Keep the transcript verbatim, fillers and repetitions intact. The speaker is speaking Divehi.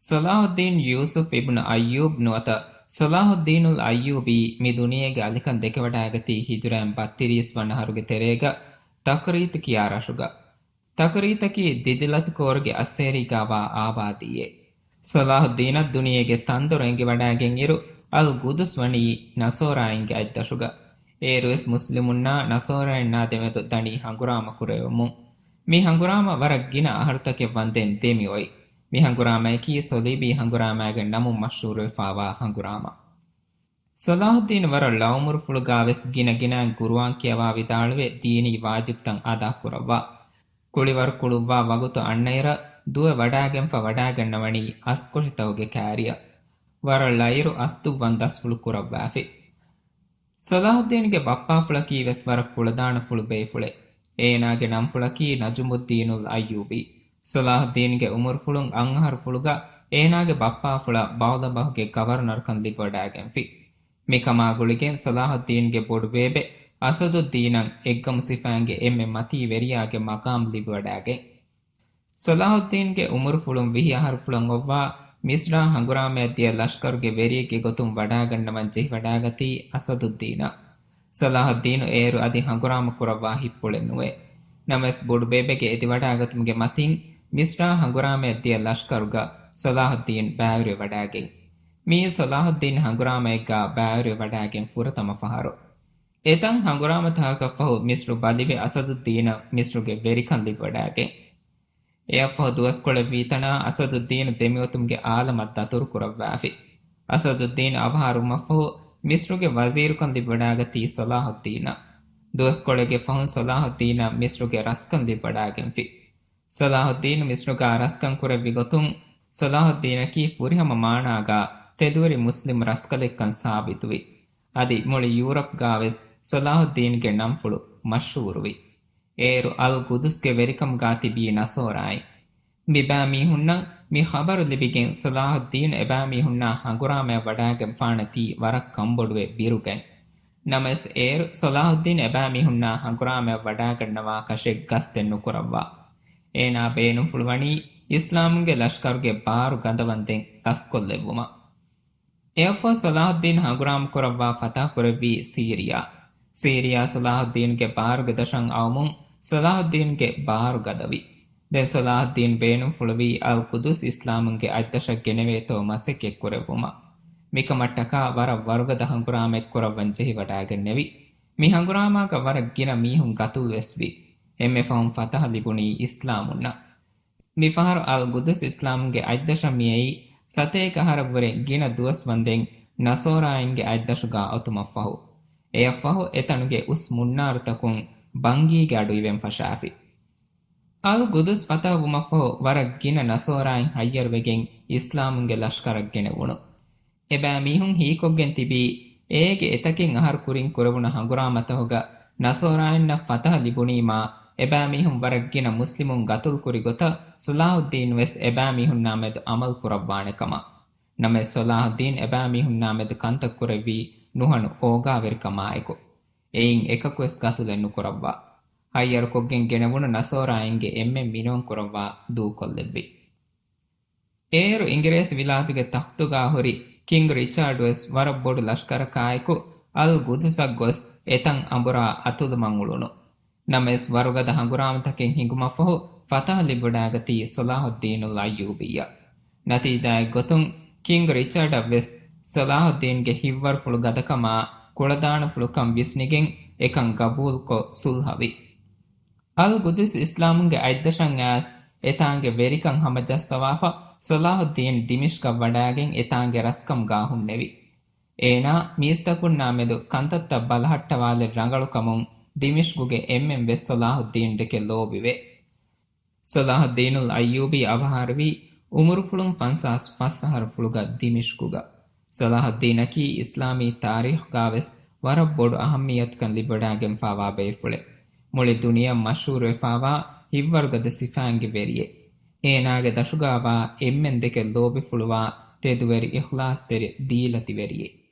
ޞަލާޙުއްދީން ޔޫސުފް އިބްނު އައްޔޫބް ނުވަތަ ޞަލާޙުއްދީނުލް އައްޔޫބީ މި ދުނިޔޭގެ އަލިކަން ދެކެވަޑައިގަތީ ހިޖުރައިން ބައްތިރީސް ވަނަ އަހަރުގެ ތެރޭގަ ތަކްރީތު ކިޔާ ރަށުގަ. ތަކްރީތަކީ ދިޖިލަތު ކޯރުގެ އައްސޭރީގާވާ އާބާދީއެއް. ޞަލާޙުއްދީނަށް ދުނިޔޭގެ ތަންދޮރު އެނގިވަޑައިގެން އިރު، އަލް ގުދުސް ވަނީ ނަޞާރާއިންގެ އަތްދަށުގަ. އޭރުވެސް މުސްލިމުންނާ ނަޞާރާއިންނާ ދެމެދު ދަނީ ހަނގުރާމަ ކުރެވެމުން. މި ހަނގުރާމަ ވަރަށް ގިނަ އަހަރުތަކެއް ވަންދެން ދެމިއޮތް. މި ހަނގުރާމަޔަކީ ޞަލީބީ ހަނގުރާމައިގެ ނަމުން މަޝްހޫރުވެފާވާ ހަނގުރާމަ. ޞަލާޙުއްދީން ވަރަށް ޅައުމުރުފުޅުގާވެސް ގިނަ ގިނައިން ޤުރުއާން ކިޔަވާ ވިދާޅުވެ ދީނީ ވާޖިބްތައް އަދާކުރައްވާ. ކުޅިވަރު ކުޅުއްވާ ވަގުތު އަންނައިރަށް ދުވެ ވަޑާގެންފަ ވަޑާގަންނަވަނީ އަސްކޮށިތަކުގެ ކާރިއަށް. ވަރަށް ޅައިރު އަސްދުއްވަން ދަސްފުޅު ކުރައްވާފި. ޞަލާޙުއްދީންގެ ބައްޕާފުޅަކީ ވެސް ވަރަށް ކުޅަދާނަފުޅު ބޭފުޅެއް. އޭނާގެ ނަންފުޅަކީ ނަޖުމުއްދީނުލް އައްޔޫބީ. ޞަލާޙުއްދީންގެ އުމުރުފުޅުން އަށްއަހަރުފުޅުގަ އޭނާގެ ބައްޕާފުޅަށް ބައުޟަބަހުގެ ގަވަރުނަރުކަން ލިބިވަޑައިގެންފި. މިކަމާ ގުޅިގެން ޞަލާޙުއްދީންގެ ބޮޑުބޭބެ އަސަދުއްދީނަށް އެއްގަމު ސިފައިންގެ އެންމެ މަތީ ވެރިޔާގެ މަޤާމް ލިބިވަޑައިގެން. ޞަލާޙުއްދީންގެ އުމުރުފުޅުން ވިހި އަހަރުފުޅަށް އޮއްވާ މިޞްރާ ހަނގުރާމަޔަށް ދިޔަ ލަޝްކަރުގެ ވެރިއެއްގެ ގޮތުން ވަޑާގަންނަވަން ޖެހިވަޑައިގަތީ އަސަދުއްދީނަށް. ޞަލާޙުއްދީނު އޭރު އަދި ހަނގުރާމަ ކުރައްވާ ހިތްޕުޅެއް ނުވޭ. ނަމަވެސް ބޮޑުބޭބެގެ އެދިވަޑައިގަތުމުގެ މަތިން މިޞްރާ ހަނގުރާމަޔަށް ދިޔަ ލަޝްކަރުގަ ޞަލާޙުއްދީން ބައިވެރިވެވަޑައިގެން. މިއީ ޞަލާޙުއްދީން ހަނގުރާމައެއްގަ ބައިވެރިވެވަޑައިގެން ފުރަތަމަ ފަހަރު. އެތަން ހަނގުރާމަތަކަކަށްފަހު މިޞްރު ބަލިވެ އަސަދުއްދީނަށް މިޞްރުގެ ވެރިކަން ލިބިވަޑައިގެން. އެއަށްފަހު ދުވަސްކޮޅެއް ވީތަނާ އަސަދުއްދީނު ދެމިއޮތުމުގެ އާލަމަށް ދަތުރުކުރައްވާފި. އަސަދުއްދީނު އަވަހާރަވުމަށްފަހު މިޞްރުގެ ވަޒީރުކަން ލިބިވަޑައިގަތީ ޞަލާޙުއްދީނަށް. ދުވަސްކޮޅެއްގެ ފަހުން ޞަލާޙުއްދީނަށް މިޞްރުގެ ރަސްކަން ލިބިވަޑައިގެންފި. ޞަލާޙުއްދީނު މިޞްރުގާ ރަސްކަން ކުރެއްވި ގޮތުން ޞަލާޙުއްދީނަކީ ފުރިހަމަ މާނާގާ ތެދުވެރި މުސްލިމް ރަސްކަލެއްކަން ސާބިތުވި. އަދި މުޅި ޔޫރަޕްގާވެސް ޞަލާޙުއްދީންގެ ނަންފުޅު މަޝްހޫރުވި. އޭރު އަލް ގުދުސްގެ ވެރިކަމުގާ ތިބީ ނަޞާރާއިން. މިބައިމީހުންނަށް މި ޚަބަރު ލިބިގެން ޞަލާޙުއްދީނު އެބައިމީހުންނާ ހަނގުރާމަޔަށް ވަޑާގެންފާނެތީ ވަރަށް ކަންބޮޑުވެ ބިރުގެން. ނަމަވެސް އޭރު ޞަލާޙުއްދީން އެބައިމީހުންނާ ހަނގުރާމަޔަށް ވަޑާގަންނަވާކަށެއް ގަސްދެއް ނުކުރައްވާ. އޭނާ ބޭނުންފުޅުވަނީ އިސްލާމުންގެ ލަޝްކަރުގެ ބާރު ގަދަވަންދެން ލަސްކޮށްލެއްވުމަށް. އެއަށްފަހު ޞަލާޙުއްދީން ހަނގުރާމަ ކުރައްވާ ފަތަޙަ ކުރެއްވީ ސީރިޔާ. ސީރިޔާ ޞަލާޙުއްދީންގެ ބާރުގެ ދަށަށް އައުމުން ޞަލާޙުއްދީންގެ ބާރު ގަދަވި. ދެން ޞަލާޙުއްދީން ބޭނުންފުޅުވީ އަލް ޤުދުސް އިސްލާމުންގެ އަތްދަށަށް ގެނެވޭތޯ މަސައްކަތް ކުރެއްވުމަށް. މިކަމަށްޓަކާ ވަރަށް ވަރުގަދަ ހަނގުރާމައެއް ކުރައްވަން ޖެހިވަޑައިގެންނެވި. މި ހަނގުރާމާގަ ވަރަށް ގިނަ މީހުން ގަތުލުވެސްވި. އެންމެ ފަހުން ފަތަޙަ ލިބުނީ އިސްލާމުންނަށް. މިފަހަރު އަލް ގުދުސް އިސްލާމުންގެ އަތްދަށަށް މިއައީ ސަތޭކަ އަހަރަށްވުރެ ގިނަ ދުވަސް ވަންދެން ނަޞާރާއިންގެ އަތްދަށުގާ އޮތުމަށްފަހު. އެއަށްފަހު އެތަނުގެ އުސް މުންނާރުތަކުން ބަންގީގެ އަޑު އިވެން ފަށާފި. އަލް ގުދުސް ފަތަޙަވުމަށްފަހު ވަރަށް ގިނަ ނަޞާރާއިން ހައްޔަރުވެގެން އިސްލާމުންގެ ލަޝްކަރަށް ގެނެވުނު. އެބައިމީހުން ހީކޮށްގެން ތިބީ، އޭގެ އެތަކެއް އަހަރު ކުރިން ކުރެވުނު ހަނގުރާމަތަހުގަ ނަޞާރާއިންނަށް ފަތަޙަ ލިބުނީމާ، އެބައިމީހުން ވަރަށް ގިނަ މުސްލިމުން ގަތުލު ކުރި ގޮތަށް ޞަލާޙުއްދީން ވެސް އެބައިމީހުންނާ މެދު އަމަލު ކުރައްވާނެ ކަމަށް. ނަމަވެސް ޞަލާޙުއްދީން އެބައިމީހުންނާ މެދު ކަންތައް ކުރެއްވީ ނުހަނު އޯގާވެރިކަމާއެކު. އެއިން އެކަކުވެސް ގަތުލެއް ނުކުރައްވާ. ހައްޔަރުކޮށްގެން ގެނެވުނު ނަޞާރާއިންގެ އެންމެން މިނިވަން ކުރައްވާ ދޫކޮށްލެއްވި. އޭރު އިނގިރޭސި ވިލާތުގެ ތަޚްތުގާ ހުރި ކިންގް ރިޗާޑް ވެސް ވަރަށް ބޮޑު ލަޝްކަރަކާއެކު އަލް ގުދުސަށް ގޮސް އެތަން އަނބުރާ އަތުލުމަށް އުޅުނު. ނަމަވެސް ވަރުގަދަ ހަނގުރާމަތަކެއް ހިނގުމަށްފަހު ފަތަޙަ ލިބިވަޑައިގަތީ ޞަލާޙުއްދީނުލް އައްޔޫބީއަށް. ނަތީޖާއެއްގޮތުން ކިންގް ރިޗާޑަށް ވެސް ޞަލާޙުއްދީންގެ ހިތްވަރުފުޅު ގަދަކަމާ ކުޅަދާނަފުޅުކަން ވިސްނިގެން އެކަން ގަބޫލުކޮށް ޞުލްޙަވި. އަލް ގުދުސް އިސްލާމުންގެ އަތްދަށަށް އައިސް އެތާނގެ ވެރިކަން ހަމަޖައްސަވާފަ، ޞަލާޙުއްދީން ދިމިޝްޤަށް ވަޑައިގެން އެތާނގެ ރަސްކަމުގާ ހުންނެވި. އޭނާ މީސްތަކުންނާ މެދު ކަންތައްތައް ބަލަހައްޓަވާލެއް ރަނގަޅުކަމުން ދިމިޝްޤުގެ އެންމެން ވެސް ޞަލާޙުއްދީން ދެކެ ލޯބިވޭ. ޞަލާޙުއްދީނުލް އައްޔޫބީ އަވަހާރަވީ އުމުރުފުޅުން ފަންސާސް ފަސް އަހަރުފުޅުގަ ދިމިޝްޤުގަ. ޞަލާޙުއްދީނަކީ އިސްލާމީ ތާރީޚުގާވެސް ވަރަށް ބޮޑު އަހައްމިއްޔަތުކަން ލިބިވަޑައިގެންފާވާ ބޭފުޅެއް. މުޅި ދުނިޔެއަށް މަޝްހޫރުވެފާވާ ހިތްވަރުގަދަ ސިފައިންގެ ވެރިއެއް. އޭނާގެ ދަށުގާވާ އެންމެން ދެކެ ލޯބިފުޅުވާ ތެދުވެރި އިޚްލާޞްތެރި ދީލަތި ވެރިއެއް.